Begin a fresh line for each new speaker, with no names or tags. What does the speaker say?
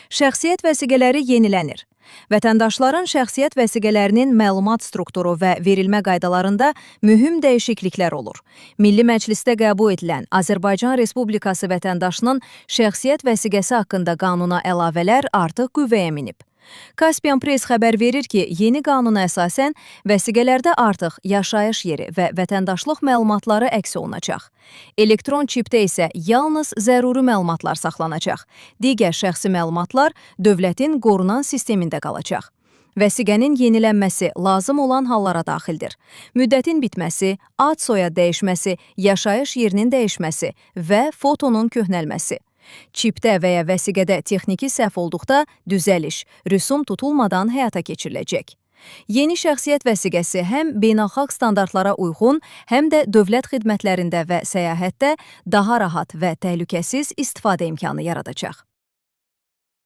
Şəxsiyyət vəsiqələri yenilənir. Vətəndaşların şəxsiyyət vəsiqələrinin məlumat strukturu və verilmə qaydalarında mühüm dəyişikliklər olur. Milli Məclisdə qəbul edilən Azərbaycan Respublikası vətəndaşının şəxsiyyət vəsiqəsi haqqında qanuna əlavələr artıq qüvvəyə minib. Caspian Press xəbər verir ki, yeni qanuna əsasən vəsiqələrdə artıq yaşayış yeri və vətəndaşlıq məlumatları əks olunacaq. Elektron çipdə isə yalnız zəruri məlumatlar saxlanacaq. Digər şəxsi məlumatlar dövlətin qorunan sistemində qalacaq. Vəsiqənin yenilənməsi lazım olan hallara daxildir. Müddətin bitməsi, ad-soyad dəyişməsi, yaşayış yerinin dəyişməsi və fotonun köhnəlməsi. Çipdə və ya vəsiqədə texniki səhv olduqda düzəliş, rüsum tutulmadan həyata keçiriləcək. Yeni şəxsiyyət vəsiqəsi həm beynəlxalq standartlara uyğun, həm də dövlət xidmətlərində və səyahətdə daha rahat və təhlükəsiz istifadə imkanı yaradacaq.